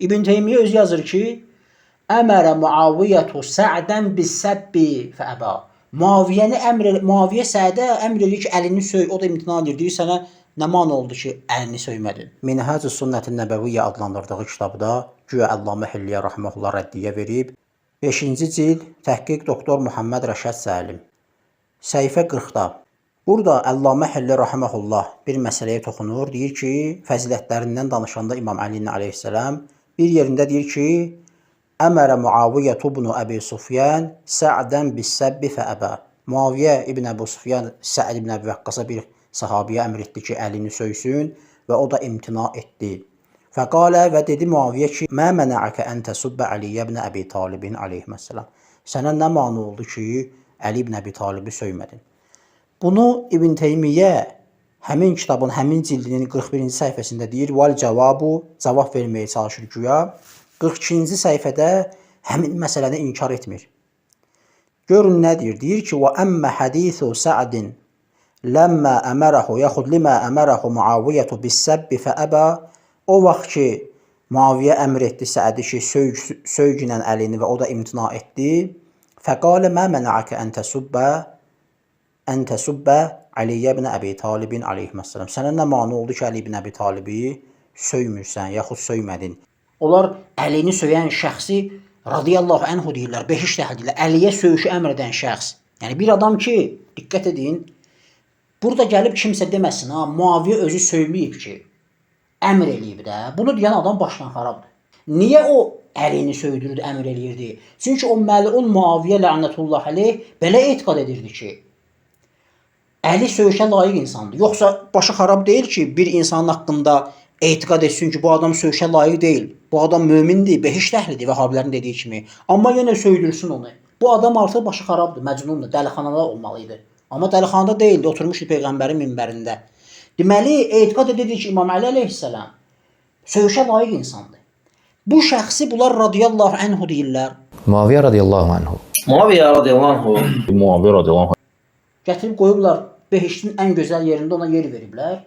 İbn Teymiyyə özü yazır ki, Əmərə Muaviyyətu Sa'dən bis-səbbi fəəba. Muaviyyəni əmr elə, Muaviyyə Sədə əmr eləyir ki, əlini söy. O da imtina edir. Deyir sənə nə man oldu ki, əlini söymədin? Minhacü Sünnətin Nəbəviyyə adlandırdığı kitabda güya Əllamə Hilliyyə rahimehullah rəddiyyə verib. 5-ci cild, təhqiq doktor Muhammed Rəşad Səlim. Səhifə 40-da. Burada Əllamə Hilli rahimehullah bir məsələyə toxunur. Deyir ki, fəzilətlərindən danışanda İmam Əlinin əleyhissalam bir yerində deyir ki, Əmərə Muaviyyə ibn Əbi Sufyan Sa'dən bis-səbbi fəəbə. Muaviyyə ibn Əbu Sufyan Sa'd ibn Əbi Vəqqasa bir sahabiyə əmr etdi ki, əlini söysün və o da imtina etdi. Fəqalə və dedi Muaviyyə ki, Mə mənəəkə ən təsubbə Əli ibn Əbi Talibin əleyhissalam. Sənə nə mane oldu ki, Əli ibn Əbi Talibi söymədin? Bunu İbn Teymiyyə həmin kitabın həmin cildinin 41-ci səhifəsində deyir, val cavabu, cavab verməyə çalışır güya. 42-ci səhifədə həmin məsələni inkar etmir. Görün nə deyir? Deyir ki, və əmmə hadisu Sa'din ləmmə əmərəhu yaxud limə əmərəhu Muaviyyətu bis-səbbi fəəbə. O vaxt ki, Muaviyyə əmr etdi Səədi ki, söygünən əlini və o da imtina etdi. Fəqalə mə mənəəkə ən təsubbə Əli ibn Əbi Talibin əleyhissalam. Sənə nə mane oldu ki, Əli ibn Əbi Talibi söymürsən, yaxud söymədin? Onlar Əlini söyən şəxsi radiyallahu anhu deyirlər, behişt əhli deyirlər. Əliyə söyüşü əmr edən şəxs. Yəni bir adam ki, diqqət edin, burada gəlib kimsə deməsin, ha, Muaviyyə özü söyməyib ki, əmr eləyib də. Bunu deyən adam başdan xarabdır. Niyə o əlini söydürürdü, əmr eləyirdi? Çünki o məlun Muaviyyə lənətullah əleyh belə etiqad edirdi ki, Əli söyüşə layiq insandır. Yoxsa başı xarab deyil ki, bir insanın haqqında etiqad etsin ki, bu adam söyüşə layiq deyil. Bu adam mömindir, behişt əhlidir Vəhabilərin dediyi kimi. Amma yenə söydürsün onu. Bu adam artıq başı xarabdır, məcnundur, dəlixanada olmalı idi. Amma dəlixanada deyildi, oturmuşdu peyğəmbərin minbərində. Deməli, etiqad edirdi ki, İmam Əli əleyhissalam söyüşə layiq insandır. Bu şəxsi bunlar radiyallahu anhu deyirlər. Muaviyə radiyallahu anhu. Muaviyə radiyallahu anhu. Muaviyə radiyallahu anhu. Gətirib qoyublar behiştin ən gözəl yerində ona yer veriblər.